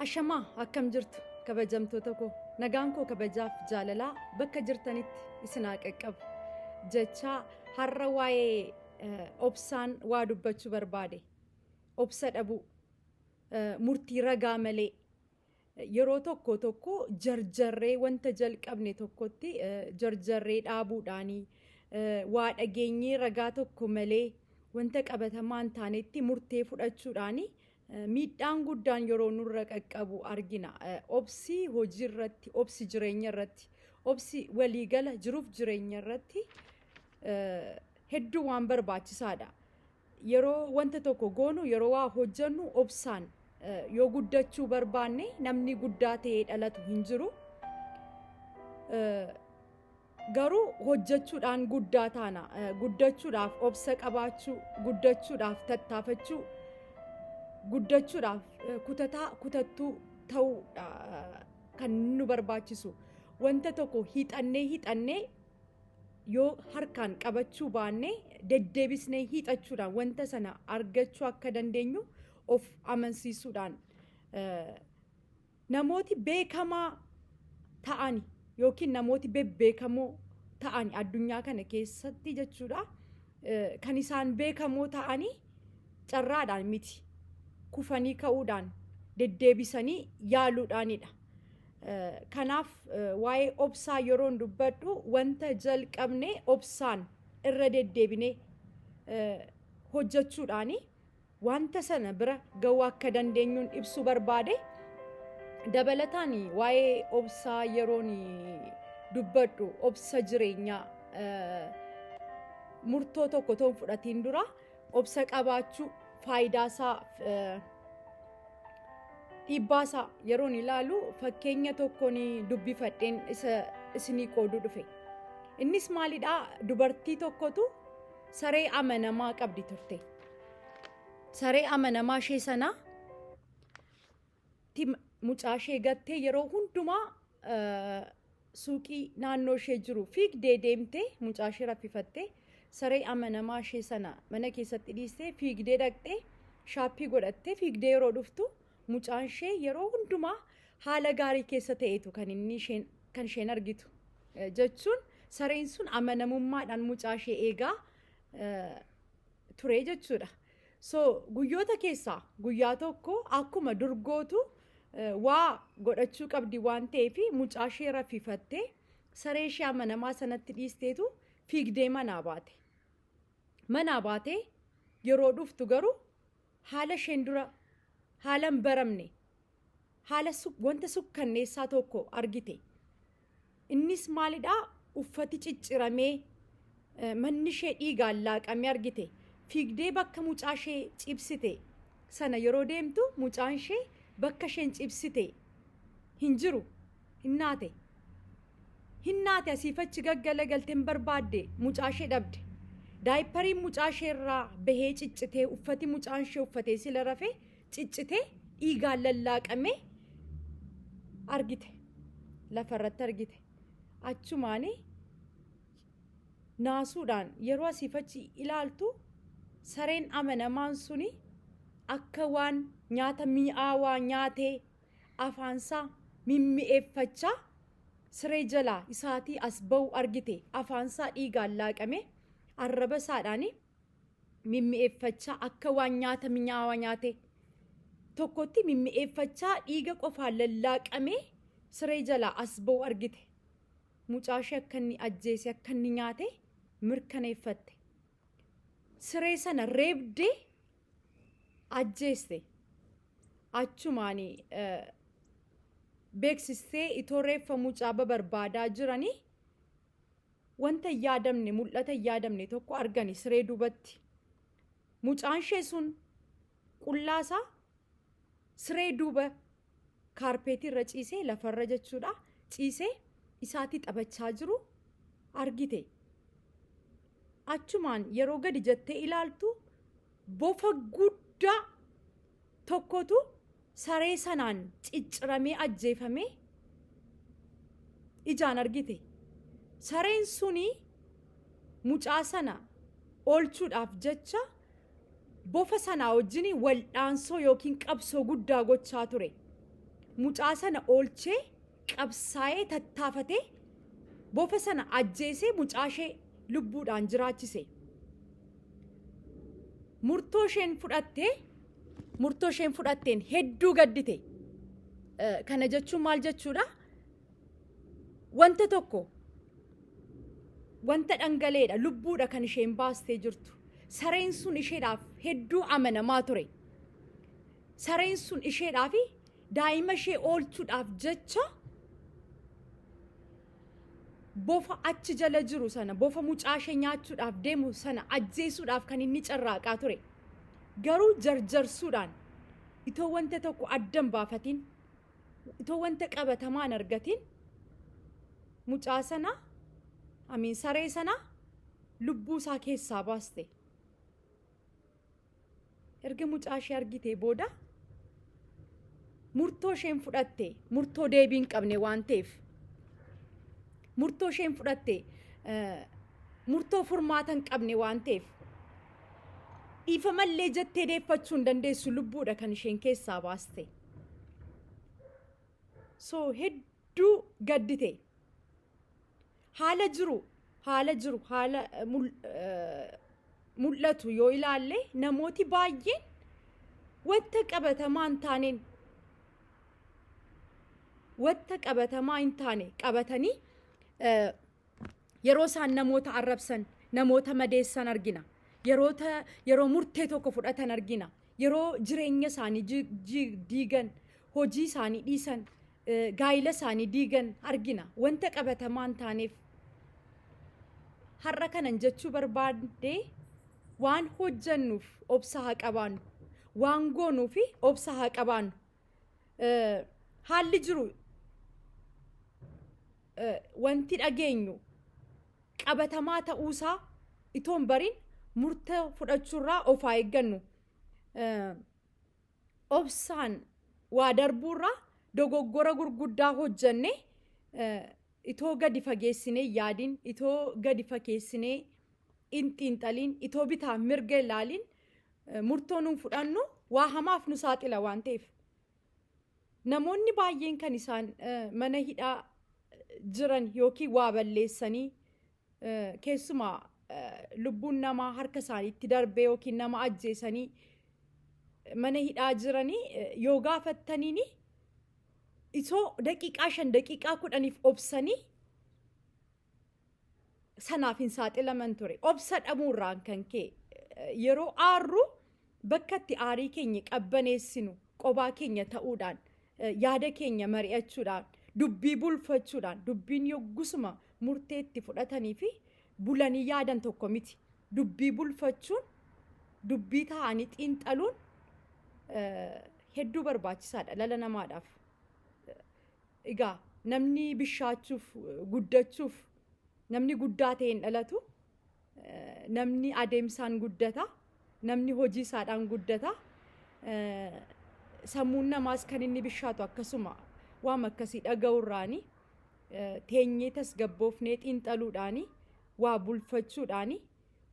Ashamaa, akkam jirtu kabajamtoota koo? Nagaan koo kabajaaf jaalalaa bakka jirtanitti isin haa qaqqabu jechaa, har'a waa'ee obsaan waa dubbachuu barbaade. Obsa dhabuu, murtii ragaa malee, yeroo tokko tokko jarjarree wanta jalqabne tokkotti jarjarree dhaabuudhaanii, waa dhageenyee ragaa tokko malee wanta qabatamaa hin taanetti murtee fudhachuudhaanii miidhaan guddaan yeroo nurra qaqqabu argina. Obsi hojii irratti, obsi jireenya irratti, obsi waliigala jiruuf jireenya irratti hedduu waan barbaachisaadha. Yeroo wanta tokko goonu, yeroo waa hojjennu, obsaan yoo guddachuu barbaanne, namni guddaa ta'ee dhalatu hin jiru. Garuu hojjechuudhaan guddaa taana. Guddachuudhaaf obsa qabaachuu, guddachuudhaaf tattaafachuu, guddachuudhaaf kutataa kutattuu ta'uudha kan nu barbaachisu. Wanta tokko hiixannee hiixannee yoo harkaan qabachuu baanne, deddeebisnee hiixachuudhaan wanta sana argachuu akka dandeenyu of amansiisuudhaan, namooti beekamaa ta'ani yookiin namooti bebbeekamoo ta'ani addunyaa kana keessatti jechuudha, kan isaan beekamoo ta'anii carraadhaan miti, kufanii ka'uudhaan, deddeebisanii yaaluudhaanidha. Kanaaf waa'ee obsaa yeroon dubbadhu, wanta jalqabne obsaan irra deddeebinee hojjechuudhaani wanta sana bira ga'uu akka dandeenyuun ibsuu barbaade. Dabalataan waa'ee obsaa yeroon dubbadhu, obsa jireenyaa, murtoo tokko otoo hin fudhatiin dura obsa qabaachuu faayidaa isaa, dhiibbaa isaa yeroon ilaalu, fakkeenya tokkoon dubbifadheen isa isinii qooduu dhufe. Innis maalidhaa? Dubartii tokkotu saree amanamaa qabdi turte. Saree amanamaa ishee sanaa mucaa ishee gattee yeroo hundumaa suuqii naannoo ishee jiru fiigdee deemtee, mucaa ishee raffifattee, saree amanamaa ishee sana mana keessatti dhiistee fiigdee dhaqxee shaappii godhattee, fiigdee yeroo dhuftu mucaan ishee yeroo hundumaa haala gaarii keessa ta'etu kan inni isheen kan isheen argitu. Jechuun sareen sun amanamummaadhaan mucaa ishee eegaa ture jechuudha. So guyyoota keessaa guyyaa tokko akkuma durgootu waa godhachuu qabdi waan ta'eef, mucaa ishee raffifattee saree ishee amanamaa sanatti dhiisteetu fiigdee manaa baate. Manaa baatee yeroo dhuftu garuu haala isheen dura haala hin baramne, haala wanta sukkanneessaa tokko argite. Innis maalidhaa? Uffati cicciramee, manni ishee dhiigaan laaqamee argite. Fiigdee bakka mucaa ishee cibsite sana yeroo deemtu, mucaan ishee bakka isheen cibsite hin jiru. Hin naate. Hin naate, asiif achi gaggalagaltee hin barbaadde, mucaa ishee dhabde. Diaperiin mucaa ishee irraa bahee ciccitee, uffati mucaan ishee uffatee sila rafee ciccitee dhiigaan lallaaqamee argite. Lafarratti argite. Achumaani naasuudhaan yeroo asiif achi ilaaltu, sareen amanamaan suni akka waan nyaata mi'aawaa nyaatee afaansaa mimmi'eeffachaa siree jalaa isaatii as ba'u argite. Afaansaa dhiigaan laaqame, arraba isaadhaan mimmi'eeffachaa, akka waan nyaata mi'aawaa nyaate tokkotti mimmi'eeffachaa, dhiiga qofaan lallaaqamee siree jalaa as ba'u argite. Mucaa ishee akka inni ajjeese, akka inni nyaate mirkaneeffatte. Siree sana reebdee ajjeeste. Achumaan beeksistee itoo reeffa mucaa barbaadaa jiranii, wanta hin yaadamne, mul'ata hin yaadamne tokko argani siree duubatti. Mucaan ishee sun qullaasaa siree duuba kaarpeetii irra ciisee, lafarra jechuudha, ciisee isaatii taphachaa jiru argite. Achumaan yeroo gadi jettee ilaaltu, bofa guddaa tokkotu saree sanaan cicciramee ajjeefamee ijaan argite. Sareen suni mucaa sana oolchuudhaaf jecha bofa sanaa wajjin waldhaansoo yookiin qabsoo guddaa gochaa ture. Mucaa sana oolchee, qabsaa'ee, tattaafatee, bofa sana ajjeesee, mucaa ishee lubbuudhaan jiraachise. Murtoo isheen fudhatteen hedduu gaddite. Kana jechuun maal jechuudha? Wanta tokko, wanta dhangaleedha, lubbuudha kan isheen baastee jirtu. Sareen sun isheedhaaf hedduu amanamaa ture. Sareen sun isheedhaaf daa'ima ishee oolchuudhaaf jecha bofa achi jala jiru sana, bofa mucaa ishee nyaachuudhaaf deemu sana ajjeesuudhaaf kan inni carraaqaa ture. Garuu jarjarsuudhaan, itoo wanta tokko addan baafatiin, itoo wanta qabatamaa hin argatiin, mucaa sana, amiin, saree sana lubbuu isaa keessaa baaste. Erga mucaa ishee argitee booda murtoo isheen fudhatte murtoo deebii hin qabne waan ta'eef, murtoo isheen fudhatte murtoo furmaata hin qabne waan ta'eef, dhiifamallee jettee deeffachuu hin dandeessu, lubbuudha kan isheen keessaa baaste. So hedduu gaddite. Haala jiru, haala mul'atu yoo ilaalle, namooti baay'een wanta qabatamaa hin taane qabatanii yeroo isaan namoota arrabsan, namoota madeessan argina. Yeroo murtee tokko fudhatan argina. Yeroo jireenya isaanii diigan, hojii isaanii dhiisan, gaa'ila isaanii diigan argina. Wanta qabatamaa hin taaneef har'a kanan jechuu barbaadde, waan hojjannuuf obsa haa qabaannu. Waan goonuuf obsa haa qabaannu. Haalli jiru, wanti dhageenyu qabatamaa ta'uusaa itoo hin bariin murtee fudhachuurraa of haa eeggannu. Obsaan waa darbuurraa dogoggora gurguddaa hojjanne, itoo gadi fageessinee yaadiin, itoo gadi fageessinee hin xiinxaliin, itoo bitaaf mirga ilaaliin murtoo nuun fudhannu waa hamaaf nu saaxila waan ta'eef. Namoonni baay'een kan isaan mana hidhaa jiran yookiin waa balleessanii, keessumaa lubbuun namaa harka isaaniitti darbee yookiin nama ajjeesanii mana hidhaa jiranii yoo gaafattaniini, itoo daqiiqaa 5, daqiiqaa 10f obsanii sanaaf hin saaxilaman ture. Obsa dhabuurraan kan ka'e, yeroo aarru bakka itti aarii keenya qabbaneessinu qobaa keenya ta'uudhaan, yaada keenya mari'achuudhaan, dubbii bulfachuudhaan. Dubbiin yoggusuma murtee itti fudhatanii fi bulanii yaadan tokko miti. Dubbii bulfachuun, dubbii taa'anii xiinxaluun hedduu barbaachisaadha dhala namaadhaaf. Egaa namni bishaachuuf, guddachuuf, namni guddaa ta'e hin dhalatu. Namni adeemsaan guddata. Namni hojii isaadhaan guddata. Sammuun namaas kan inni bishaatu akkasuma waan akkasii dhaga'urraani, teenyee tasgabboofnee xiinxaluudhaani, waa bulfachuudhaani,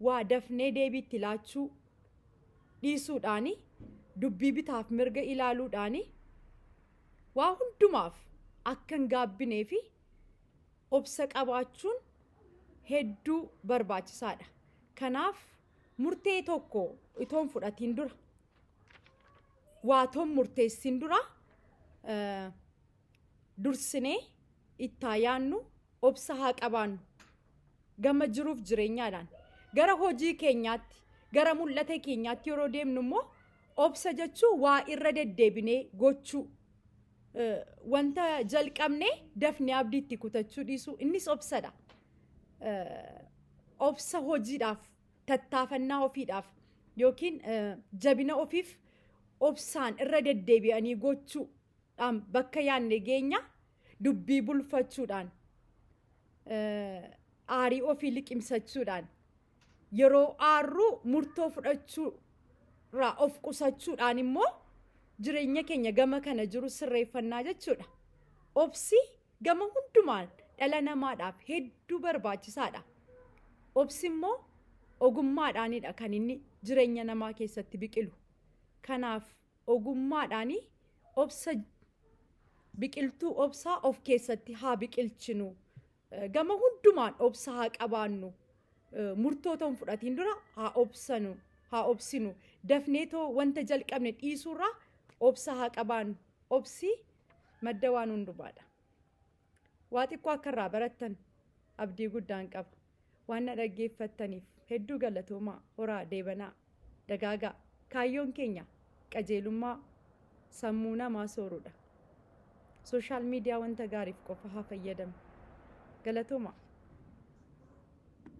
waa dafnee deebiitti laachuu dhiisuudhaani, dubbii bitaaf mirga ilaaluudhaani, waa hundumaaf akka hin gaabbinee fi obsa qabaachuun hedduu barbaachisaadha. Kanaaf murtee tokko itoon fudhatiin dura, waa toon murteessin dura, dursinee ittaa yaannu, obsa haa qabaannu. Gama jiruuf jireenyaadhaan gara hojii keenyaatti, gara mul'ata keenyaatti yeroo deemnu immoo, obsa jechuun waa irra deddeebinee gochuu, wanta jalqabnee dafnee abdiitti kutachuu dhiisuu, innis obsadha. Obsa hojiidhaaf, tattaafannaa ofiidhaaf yookiin jabina ofiif obsaan irra deddeebi'anii gochuudhaan bakka yaadne geenya. Dubbii bulfachuudhaan, aarii ofii liqimsachuudhaan, yeroo aarruu murtoo fudhachuurraa of qusachuudhaan immoo jireenya keenya gama kana jiru sirreeffannaa jechuudha. Obsi gama hundumaan dhala namaadhaaf hedduu barbaachisaadha. Obsi immoo ogummaadhaanidha kan inni jireenya namaa keessatti biqilu. Kanaaf ogummaadhaani obsa Biqiltuu obsaa of keessatti haa biqilchinu. Gama hundumaan obsa haa qabaannu. Murtoo ta'uun fudhatiin dura haa obsanu, haa obsinu. Dafneetoo wanta jalqabne dhiisuurraa obsa haa qabaannu. Obsi madda waan hundumaadha. Waa xiqqoo akka irraa barattan abdii guddaan qaba. Waan na dhaggeeffattaniif hedduu galatoomaa. Horaa, deebanaa, dagaagaa. Kaayyoon keenya qajeelummaa sammuu namaa sooruudha. Social media wanta gaariif qofa haa fayyadamu. Galatoomaa.